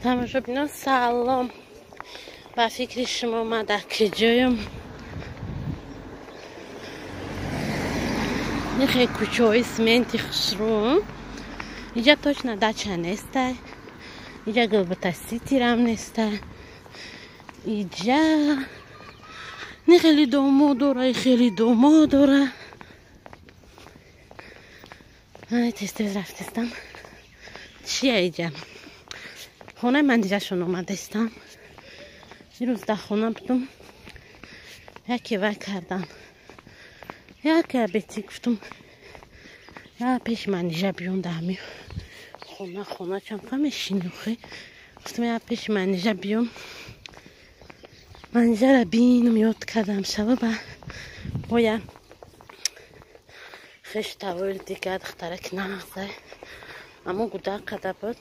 Тамошобинон, салом. Ба фикри шумо ман дар куҷоям? Нихе кӯчаҳои сименти хушрӯ. Инҷа точно дача нестай. Инҷа Гулбута Ситирам нестай. Иҷа не хеле домо дора, хеле домо дора. Ай, тез-тез рафтистам. Чия иҷа? Хонаи Манижашон омадаистам. Ирӯз дар хона будум. Яке вай кардам. Яке бети гуфтум. Я пеши Манижа биём дар ҳами хона, хона чанд мешинӣ охи. Гуфтум я пеши Манижа биём. Манижаро бинум, ёд кардам шава ба боя хеш тавоил дигар духтарак нағзай. Аммо гудак када буд.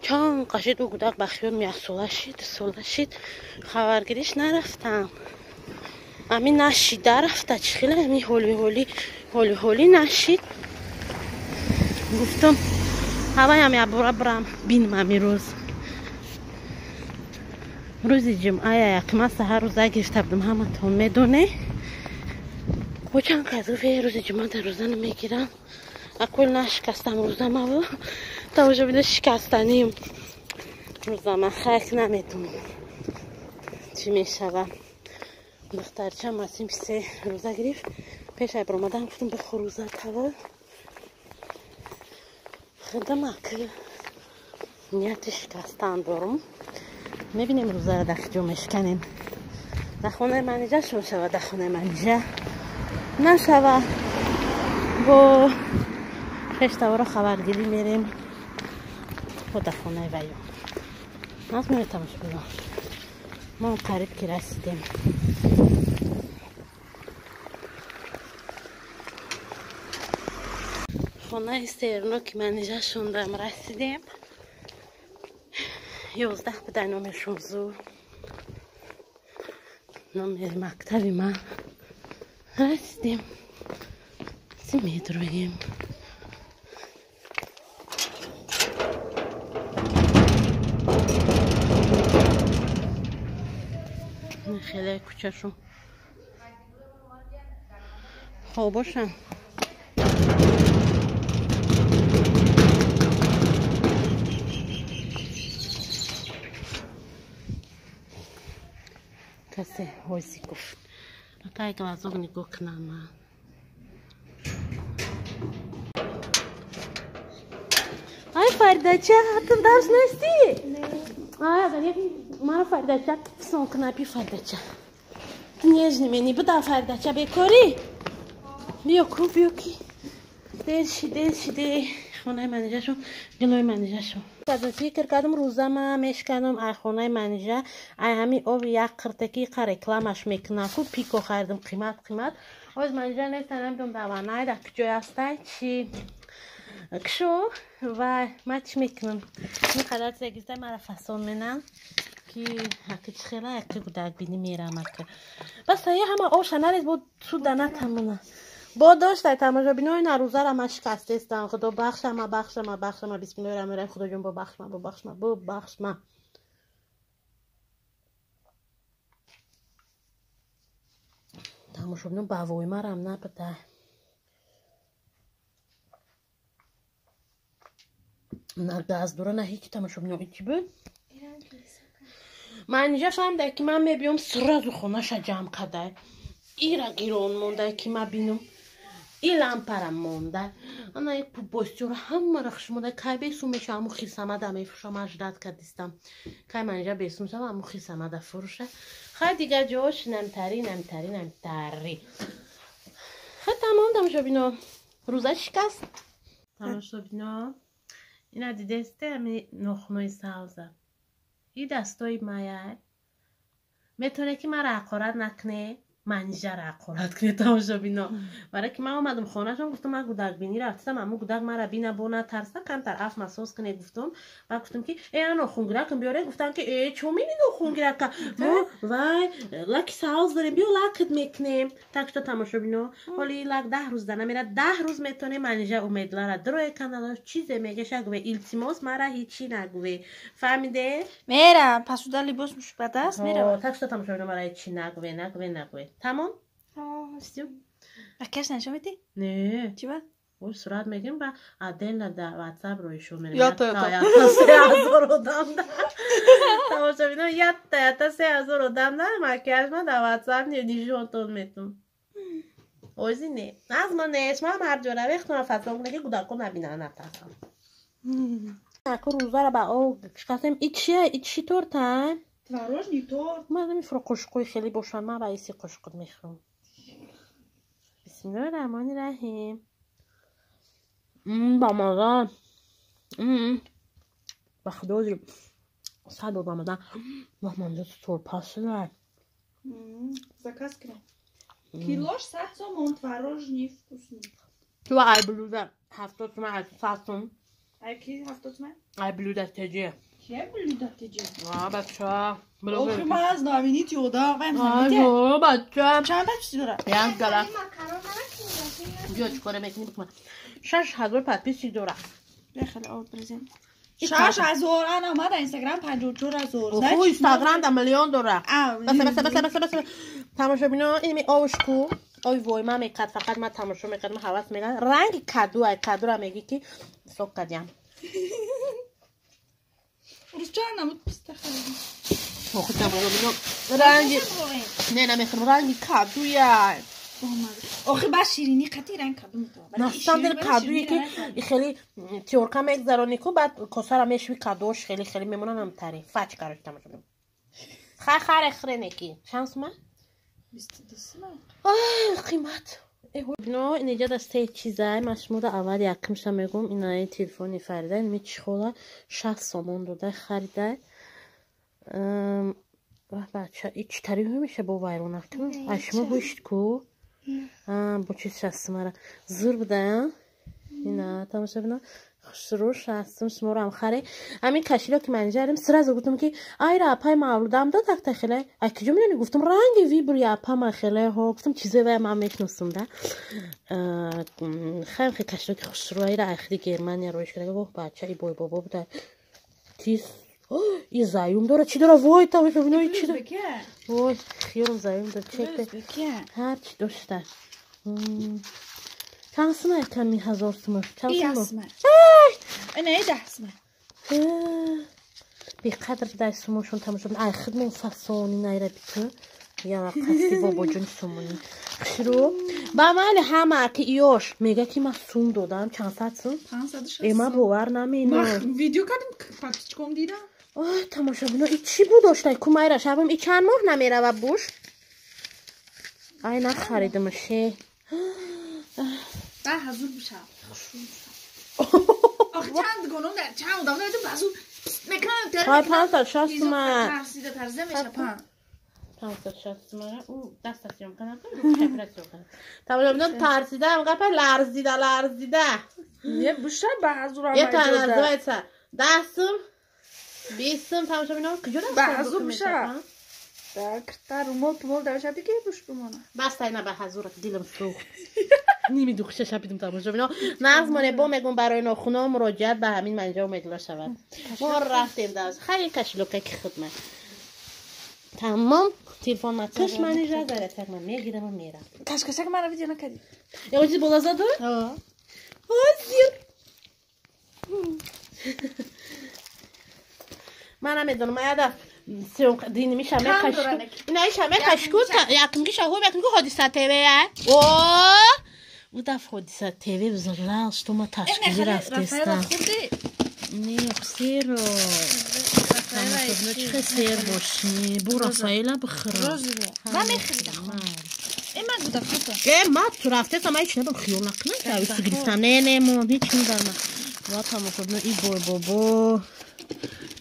Чанд қашид ӯ гудак ба хиёл меясола шид, сола шид. Хабаргириш нарафтам. Ами нашида рафта, чӣ хеле ами ҳоли ҳоли ҳоли ҳоли нашид. Гуфтам ҳаваям ябора бирам бинам ами рӯз. Рӯзи ҷумъа якма саҳар рӯза гирифта будам, ҳаматон медоне. Бо чанд кас гуфт, рӯзи ҷумъа дар рӯза намегирам. Акул нашикастам рӯзамаву. Тамошобино, шикастаним рӯзама, хайк намедонам чӣ мешава. Духтарчам аз синфи се рӯза гирифт. Пешай баромадан гуфтам бихӯр рӯза таво. Худам ак нияти шикастан дорум. Мебинем рӯзаро дар куҷо мешиканем. Дар хонаи Манижа шон шава, дар хонаи Манижа нашава. Бо хештаворо хабаргирӣ мерем бо дар хонаи ваё. Наз меояд тамошобино. Мо қариб ки расидем. Хонаи серно ки Манижа шондам расидем. 11 будай номершон зур. Номери мактаби ман. Расидем. Си медроем. Хеле кӯчашон. Хоб бошам. Касе ҳози гуфт. Акай глазок нигоҳ кунам. Ай, Фаридача, ту дарс нестӣ? Ай, агар мара Фаридача фисон куна, би Фаридача. Ту нежни мени, буда Фаридача бекорӣ? Биё ку, биё ки. Дер шиде, шиде. Хонаи Манижашон, ҷилои Манижашон. Фикр кардам рӯзама мешканам ай хонаи Манижа, ай ҳами оби як қиртаки қа рекламаш мекунам ку пико харидам қимат қимат. Оз Манижа неста, намедонам дар ванай, дар куҷой ҳастай, чи кшо ва ман чӣ мекунам? Ин қадар чиза гирифта мара фасон менам ки аки чӣ хела яки гудак бини мерам ака. Бас я ҳама оша нарез бо суда натамона. Бо доштай тамошобинои на рӯзара ман шикастестам. Худо бахшама, бахшама, бахшама. Бисмиллоҳи раҳмони раҳим. Худоҷон бубахшма, бубахшма, бубахшма. Тамошобино ба вои марам набуда. На газ дора, на ҳеҷ тамошобино чӣ буд? Манижа фаҳмида ки ман мебиём, сразу хонаша ҷамъ кадай. Ира гирон монда ки ман бинам. И лампара монда. Ана як пубостёра ҳамаро хуш монда. Кай бесум меша, аму хисамада мефурӯшам, ман ждат кардистам. Кай Манижа бесум шава, аму хисамада фурӯша. Хай дигар ҷош намтари, намтари, намтари. Хай тамом тамошобино. Рӯза шикаст. Тамошобино. Ина дидесте ами нохунои савза. И дастои мая. Метавоне ки мара ҳақорат накне. Манижара ҳақорат кунед тамошобино. Барои ки ман омадам хонашон, гуфтам ман гудакбинӣ рафтам, аммо гудак мара бина бо натарса, камтар аф масоз кунед гуфтам. Баъд гуфтам ки э ана нохунгиракам биёре, гуфтам ки э чо мени нохунгирака? Мо вай лаки савз дорем, биё лакат мекунем. Так что тамошобино, ҳоли лак 10 рӯз да намера, 10 рӯз метонем Манижа Умедлара дроe каналаш чизе мегеша гуве, илтимос мара ҳичи нагуве. Фаҳмиде? Мера, пасуда либос мушбадаст, мера. Так что тамошобино мара ҳичи нагуве, нагуве, нагуве. Тамом? Всё. Акаш нишон медиҳӣ? Не. Чӣ ба? Ой, сурат мегирем ба отдельно да WhatsApp роишон мерем. Ята, ята. Ята 3000 одам да. Тамошобино, ята, ята 3000 одам да, макияж ма да WhatsApp нишонтон метум. Ози не. Аз ма нест, ман ҳар ҷо равехтам фасон кунам ки гудако набинанд, натарсам. Ако рӯзара ба об шикастем. И чия? И чӣ торта? Творожный торт. Ман намефурам қошуқҳои хеле бошанд, ман ба иси қошуқот мехӯрам. Бисмиллоҳи раҳмони раҳим. Бамаза. Ба худо сад бор бамаза. Вах, манҷо торпас шуда. Заказ кунем. Килош 100 сомон, творожный вкусный. Ту ай блюда 70 сомон, ай 100 сом. Ай ки 70 сомон? Ай блюда теҷе. Ки блюда теҷе? А, бача. Охи ман аз новинити одам, вай Ай, бача. Чанд та чиз дора? Як гала. Биё чӣ коре мекунӣ бикун. 6000 подписчик дора. Бехеле об брезем. 6000 ана омада Инстаграм 54000. Оху Инстаграм да миллион дора. Бас бас бас бас бас. Тамошобино, ини овш ку. Ой вой, ман мекард, фақат ман тамошо мекардам, ҳавас мекардам. Ранги каду, ай кадура мегӣ ки сок кардям. Рӯзча намуд писта харидем. Оху тамошобино, ранги не намехӯрам, ранги кадуя. Охи ба ширинӣ қатъи ранг каду метавад. На самом деле кадуе ки хеле тёрка мегзаронӣ ку, баъд косара мешӯи, кадуош хеле хеле мемонад намтари. Фач короче тамошобино. Хай харе хрене ки. Чанд сума? 22 сума. Ай, қимат. Но инҷа да се чизай, ман шумода аввал якумша мегӯм, инаи телефони Фарида, ин чихола 60 сомон дода харида. Бача, и чӣ тари меша бо вайрона ку? Ай шумо гӯшт ку? Бо чиз шастумара. Зур буда, ина тамошобино хушрӯ шастум шуморо харе. Ҳамин кашило ки ман инҷа арем, сразу гуфтам ки айра апай мавлудам дод акта хеле. Ай куҷо медонӣ? Гуфтам ранги вибри апа ма хеле ҳо. Гуфтам чизое вай ман мешиносам да. Хайм хе кашило ки хушрӯ айра айхиди Германия роиш карда. Воҳ бача, и бой бобо буда. Тис и заём дора, чӣ дора? Вой, тамошобино, и чӣ дора? Вой, хиёрам заём дора, чекте. Ҳар чӣ дошта. Чанд сума ками 1000 сума? Чанд сума? Ина 10 сума. Беқадр дай сумошон тамошобин. Ай хидмон фасони найра биту. Яра қасди бобоҷон сумони. Хушрӯ. Ба майли ҳама ки иёш мега ки ман сум додам, чанд сад сум? 560. Э, ман бовар намекунам. Ман видео кардам, подписчиком дидам. Ой, тамошобино, и чӣ буд доштай? Кумайра шабам и чанд моҳ намерава буш? Ай нахаридам ше. 10,000 бишав. Охи чанд гуном дар чанд одам дорад базу мекунам тар. Ай 560 сума. Тарсида тарзида меша пан. 560 сума. У даста съёмка накун, чапра съёмка. Тамошобино тарсида, гапа ларзида, ларзида. Не буша ба ҳазур. Это называется 10 сум, 20 сум тамошобино куҷо Ба ҳазур буша. Так, та румол пумол дар шапи ки буш бумона. Бас тайна ба ҳазур дилам сӯхт. Ними духша шапидим тамошобино. Нағз моне бо мегум барои нохуно муроҷиат ба ҳамин манҷа умедла шавад. Мо рафтем даз. Хайр кашилока ки хидмат. Тамом, телефон ма киш манижа зарятак ман мегирам ва мерам. Кашкашак мара видео накардӣ. Я чизи бола заду? Ҳо. Ҳозир. Ман намедонам, ман яда диними шаме кашку. Ина шаме кашку, якумги шаҳу, якумги Ҳодиса ТВ я. О! Удаф Ҳодиса ТВ взлал, что ма ташкили рафтестам. Не, серо. Тамошобино чӣ хел сер бошӣ. Бу Рафаэла бихӯрам. Ман мехӯридам. Э, ман гудакота. Э, ма ту рафтестам, ман ҳеч набам хиёл накунам, ки авису гирифтам. Не, не, мо ҳеч надам. Ва тамошобино и бой бобо.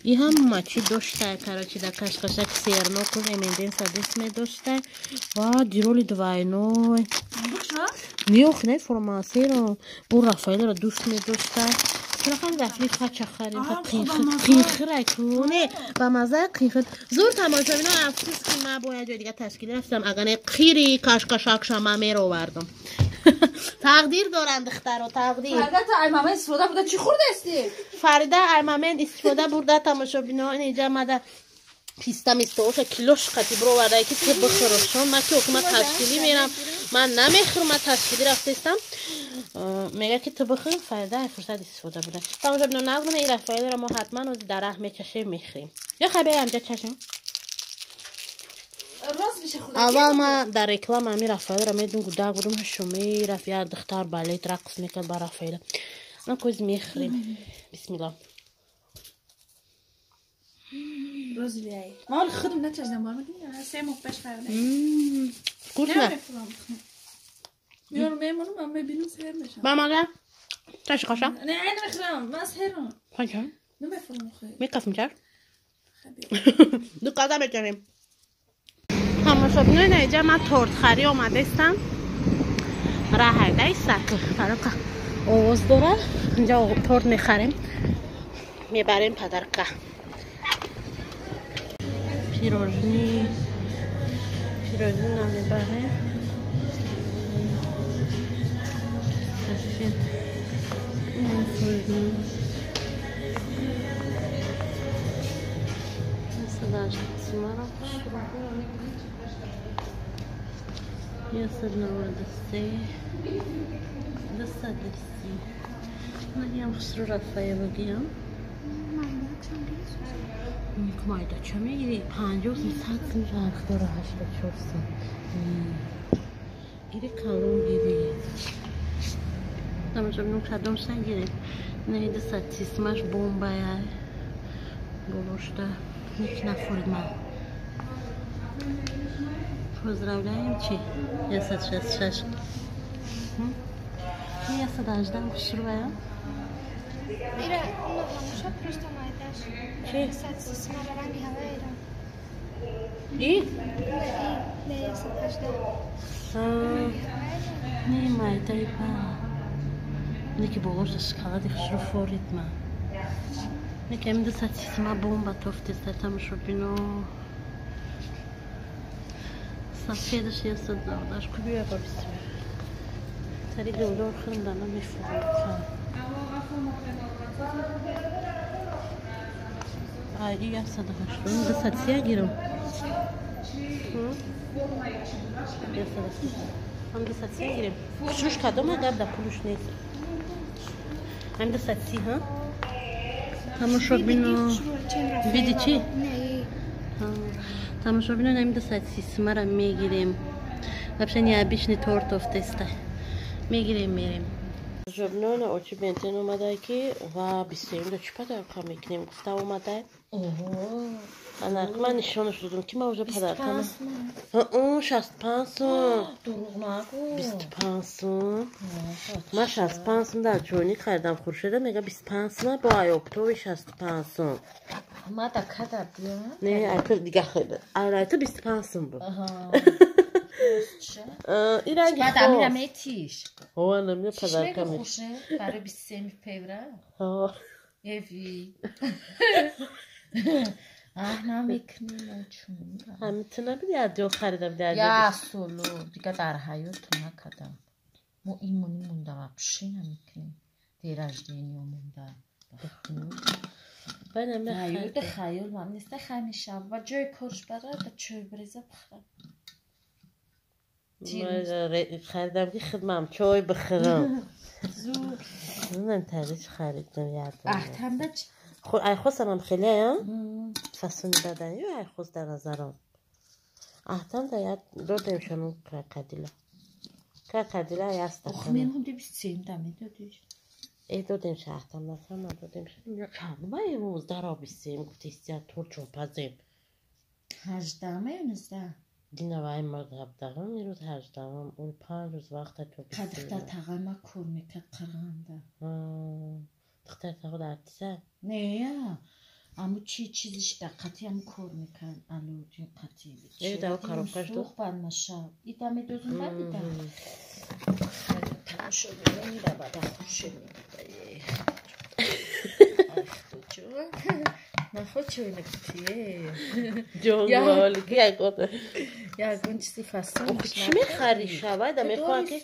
И ҳама чӣ дошта, короче, да кашкашак сернокун эменденса дӯст медошта. Ва дироли двойной. Ниёх не форма серо. Бу Рафаэлро дӯст медошта. Чаро хали рафли фача харим? Қинхирай ку не ба маза қинхир. Зур тамошобино, афсӯс ки ман бояд ҷои дига ташкил рафтам, агар не қири кашкашакша ман меровардам. Тақдир доранд духтаро, тақдир. Фарида та аймаман истифода бурда чӣ хӯрдасти? Фарида аймамен истифода бурда тамошобино, инҷа мада писта мистооша килош қати бироварда ки ту бихӯрошон. Ман ки охи ман ташкилӣ мерам, ман намехӯрам, ман ташкилӣ рафтаистам. Мега ки ту бихӯр, Фарида ай фурсат истифода бурда. Тамошобино, нағз ин Рафаэлро мо ҳатман ози дар раҳ мечашем, мехӯрем. Ё хай беям ҷа чашем. Аввал ман дар реклама ҳами Рафаэлро медум, гудак будум, ҳашо мерафт, як духтар балет рақс мекард ба Рафаэла. Ман коз мехӯрем. Бисмилла. Розовый. Ман худам начашдам, бор мекунӣ? Се моҳ пеш харида. Вкусно. Меёрам, мемонам, ман мебинам, сер мешам. Ба мага? Чаши қоша? Не, намехӯрам, ман серам. Қоша? Намехӯрам охе. Мекафм чаш? Ду қаза мечарем. Тамошобинои наиҷа ман тортхарӣ омадаистам. Раҳайдаи сак. Фароқа овоз дора. Инҷа торт мехарем. Мебарем падарка. Пирожни. Пирожни намебарем. Сафед. 193 230. Наям хусру Рафаэло гиям. Майда ча мегири? 50 сум, 100 сум фарқ дора, 84 сум. Гири калон гири. Тамошобинон кадом ша гирем? Не, 230 сумаш бомбая. Болошта ник нафурид ман. Поздравляем, чи? 166. 118 хушрӯя. Ира, нормалша просто майдаш. Чи? 130 мара ранги ҳава ира. И? Не, не, 118. Не, майдай ба. Неки болошда шоколади хушрӯ форид ма. Неки ами 230 ма бомба тофтеста тамошобино. Сафедаш 198 кубия ба бисмилла. Тари гулдор хӯрда намефурӯхам. Айди 180 230 гирам. 180. Ам 230 гирем. Хушрӯш кадома гап да пулуш нест. Ам 230 ҳа? Тамошобино. Биди чӣ? Тамошобино ам 230 сумара мегирем. Вообще необычный торт офтеста. Мегирем, мерем. Жобнона очи бентен омадай ки ва 21 да чӣ падарка мекунем гуфта омадай. Ана ман нишонаш додам ки ман уже падарка. 65 сум. Дурӯғ нагӯ. 25 сум. Ман 65 сум дар ҷойни харидам Хуршеда мега 25 сум бо аёптови 65 сум. Ма да када биё. Не, айто дига хеле. Айто 25 сум буд. Иранги баъд амира метиш. Ҳо, намина падарка меш. Барои 23 феврал. Ҳо. Эви. Аҳ, намекунем чун. Ҳамин ту набиди адё харида биди адё. Я соло, дига дар ҳаёт накардам. Мо имони монда вообще намекунем. День рождения монда. Ҳаёти хаёл ман нест, ҳамеша ба ҷои корш бара да чой бреза бихӯрам. Харидам ки хидмам чой бихӯрам. Нам тарич харидам ядам. Ахтанда чи? Айхосанам хеле, фасони бадан ё айхос дар назарам. Ахтанда яд додем шону крокодила. Крокодила яста. Ох, мен ди 23 да медодиш. Э додем ша ахтам нафама додем ша. Чанд имрӯз даро 23 гуфтистия тур чопазем. 18 ё 19? Динавай ма ҳабдаҳум ирӯз ҳаждаҳум он 5 рӯз вақта то Духтар тағай ма кор мекард Қарғанда. Духтар тағо дар тиса? Не, Аму чи чизиш да қати ам кор мекард алоудин қати. Э, да коробкаш ду. Бад наша. Ида медозум бад ида. Тамошо мира бада хушем. Ягон чизи фасон. Чӣ мехарӣ ша? Вайда мехоҳад ки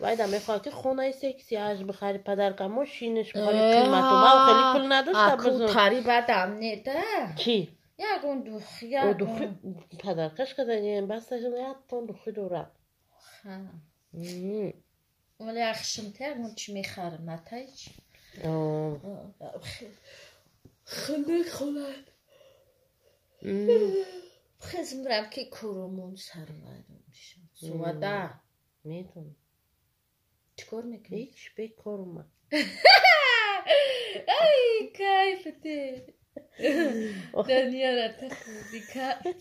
вайда мехоҳад ки хонаи секси аш бихари падарка, мошинаш бихари қимату. Ман хеле пул надошта бузум. Тари бадам не да. Чӣ? Ягон духи, духи падаркаш кадаем, басташ як тон духи дорад. Ха. Вале ахшимта ягон чӣ мехарам, натай чӣ? Хунук хонад. Хезмрам ки курумон сарвайрон мешавад. Сувада. Медонам. Чӣ кор мекунӣ? Ҳеҷ бекорма. Ай, кайфте. Данияра тахуди кайф.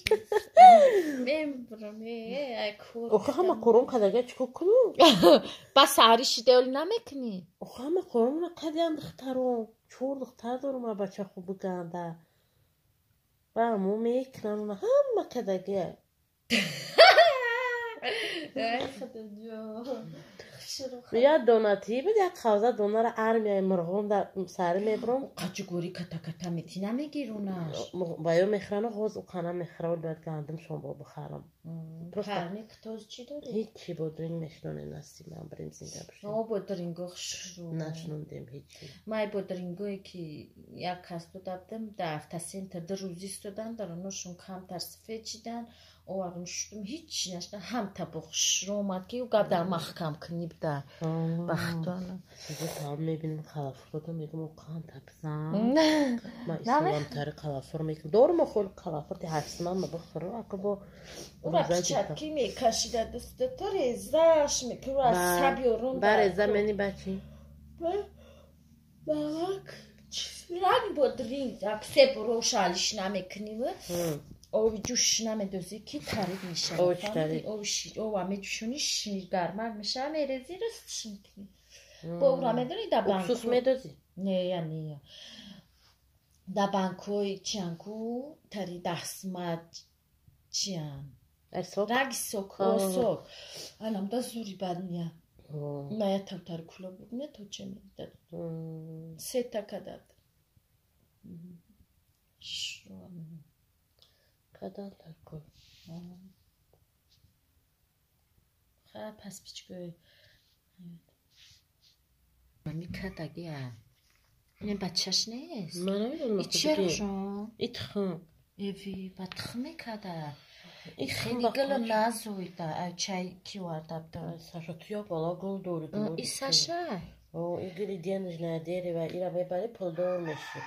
Мембрам, ай кор. Охе ҳама кором кадага чӣ кор кунам? Ба саҳари шидеол намекунӣ? Охе ҳама кором кадиам духтаром. Чор духтар дорум, а бача хуб биганда. Ба мо мекунам ҳама кадага. Ай худоҷон. Як дона тиб, як қавза донара армияи мурғон дар сари мебурам. Қачугори ката-ката мети намегирунаш. Ба ё мехӯран, ғоз уқана мехӯра, бояд гандумшон бо бихарам. Парник тоз чӣ дорӣ? Ҳечи бодринг мешинонем, насиб ман бирем зинда бошем. О, бодринго хушрӯ. Нашинондем ҳечи. Май бодрингое ки як кас дода будам, дар автосентр ду рӯз истодан, дар оношон камтар сафед шидан, овардум шудум, ҳечи нашидан, ҳамта бо хушрӯ омад ки ӯ гап дар маҳкам кунӣ буда. Бахтона. Там мебинам қалафурда, мегӯям қанта бизан. Ман исоламтари қалафур мекунам. Дорум хол қалафур ти ҳафтсиман ма бихӯру, ака бо ура пичатки мекашида даста то резаш мекунӣ аз саби орон. Ба реза мени бачи. Бабак ранг бодринг як се бор шалиш намекунӣ. Оби ҷӯш намедозӣ ки тарид мешавад. Ова меҷӯшонӣ гармак мешавад, мерезӣ ростш мекунӣ. Бо ура медонӣ да банк. Уксус медозӣ? Не, я не. Да банкҳои чиянку тари даҳсмат чиян. Раги сок, сок. Анамда зури бад мия. Ма я тавтари куло буд, не то че медад. Сета кадад. Кадан тарко. Ха, пас пичгӯй. Мами кадагия. Не бачаш нест. Ман намедонам. И чарошон? И тухм. Эви, ба тухм мекада. И хеле гул назоида, ай чай ки оварда будам. Саша, ту як бала гул дорӣ. И Саша? О, и гули денежное дерево, ира мебарӣ пулдор мешӣ.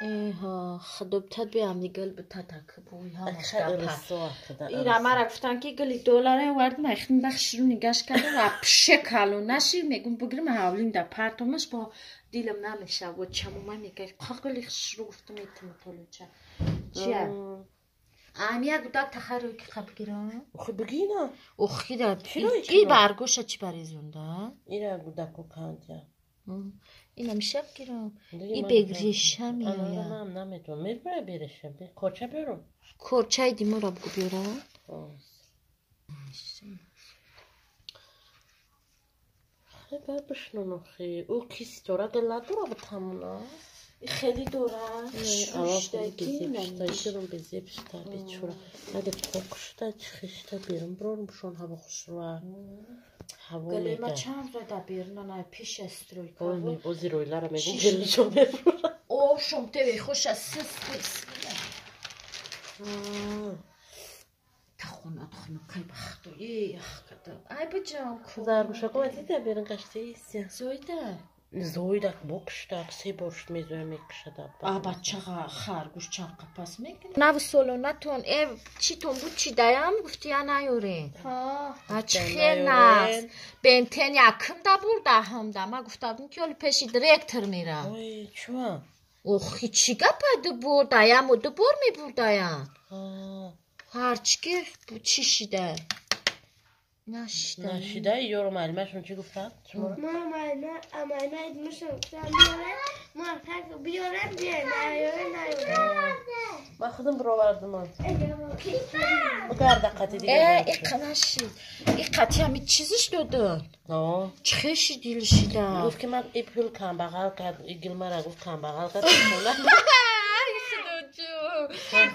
Эҳа, худобтад биам гул битатак бӯй ҳамаш гапа. Ира мара гуфтан ки гули долларе овардим, айхтин бахширу нигаш кардам ва пше калон нашир, мегум бигирим ҳавлим да партомаш бо дилам намешав, бо чамума мега қа гули хушру гуфтам этим толуча. Чия? Ами як гудак тахаро ки қа бигирам? Охи бигина. Охи да и баргоша чӣ барезонда? Ира гудаку кандя. Ина мешав гирам. И бегреша меояд. Ман наметавонам. Мебарам береша. Корча биёрам. Корчаи димора бугу биёрам. Хе баъд бишнон охи. Ӯ ки ситора гул надора бутамона. Хеле дора. Шуштагирам безеб шуда бечора. Аге ток шуда чихишта берун бирорум шон ҳаво хушрӯа. Гулема чанд рӯз дар берун ай пеш аз стройка. Ози ройлара мегум гирнишон мебурам. О, шом тебе хоша сис бисмилла. Тахона тахона кай бахту. Э, ах када. Ай баҷам ку. Заргушако дида берун гаштаисия. Зоида. Зоида бокшта се бор шуд мезоя мекушада. А бачаға харгӯш чанд қапас мекунад. Нав солонатон э читон буд чи даям гуфти я наёрен. А чи хел нағз. Бентен якм да бурда ҳамда. Ма гуфта будем ки оли пеши директор мера. Ой, чуа? Охи чӣ гапа ду бор даяму ду бор мебурдаям. Ҳарчи ки чӣ шида. Нашида. Нашида ёро муаллимашон чӣ гуфтанд? Шуморо? Ма муаллима, муаллима мушон биёрем, ма так биёрем, биёрем, наёрем, наёрем. Ман худам бировардам. Бугарда қати дига. Э, иқа нашид. И қати ҳами чизиш доданд. О. Чихеши дилшида. Гуфт ки ман и пул камбағал кард, и гилмара гуфт камбағал кард.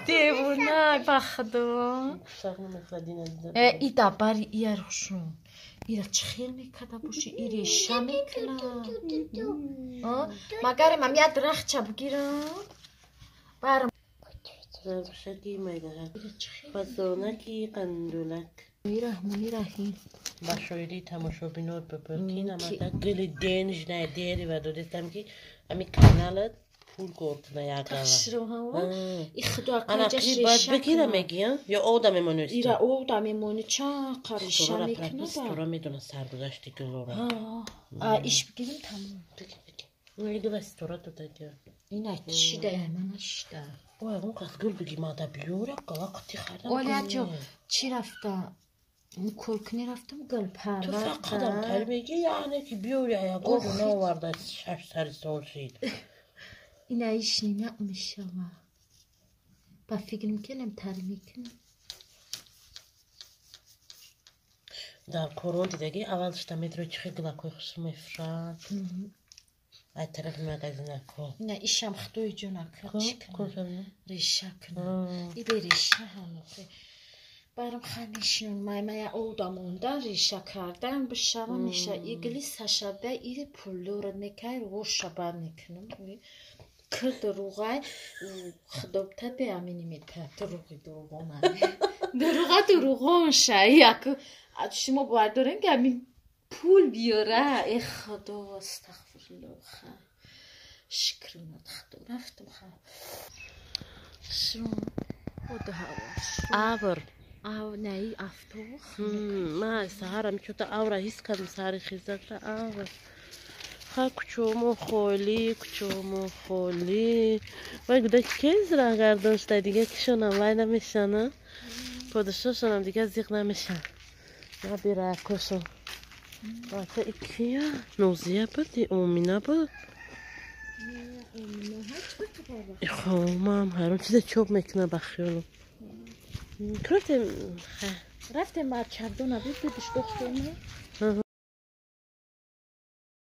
Девона, ба худо. Шақ намехӯрад ин азизам. Э, и дабари иярушун. Ира чӣ хел мекарда боши, и реша мекунад. Магарем ам як дарахтча бигирам. Барам. Зарбшаки майдаҳак. Ира чӣ хел? Фазонаки қандулак. Раҳмони раҳим. Ба шоири тамошобинот бипӯр ки намада гили денежная дерево додистам ки ами каналат пул кор куна якава. Тахшироҳаво. И худо Ана акаҷаш ки бояд реша бигира кунад. мегия ё ода мемонисти? Ира ода мемонӣ чақа реша Стора мекунад. стора медона саргузашти гилора. А иш бигирим тамом. Гила стора додага. Ина чӣ да мана шида. Ой, он қас гул биги мада биёра қала қати хардам. Оля ҷо чӣ рафта? Коркунӣ рафтам Ту гулпарвар. фақадам тар меги яъне ки биёри ая гул наоварда шаш сари сол шид. Ина иш нина мешава. Ба фикрам келем тар мекунам. Дар корон дидаги аввал шта метро чихи гилакои хушрӯ мефурӯшанд. Ай тарафи магазинако. Ина ишам худои ҷон ака чӣ кунам? Реша кунам. Ко И бе реша ҳанохе. Барам хай мешинон маймая ода мондан реша кардан бишава меша игли сашада и пулдорад мекай роша бад мекунам. Кир дуруғай худобта беамини мета дуруғи дуруғона. Дуруға дуруғон ша як шумо бояд дорем ки ҳамин пул биёра. Э худо астағфирулло хай. Шукрунат худо рафтам хай. Шун ода ҳаво. Абр. Ав наи афтоб. Ма саҳарам чӯта авра ҳис кардам саҳари хизакта авр. Ха кӯчомо холӣ, кӯчомо холӣ. Вай гуда кез рангардон шуда дига кишонам вай намешана. Подишошонам дига зиқ намешан. Ма биракошон. Бача икия Нозия буд, Омина буд. Хо мам ҳайрон чизе чоп мекуна ба хиёлам. Курафтем? Рафтем ба чардона буд дудиш дохтем.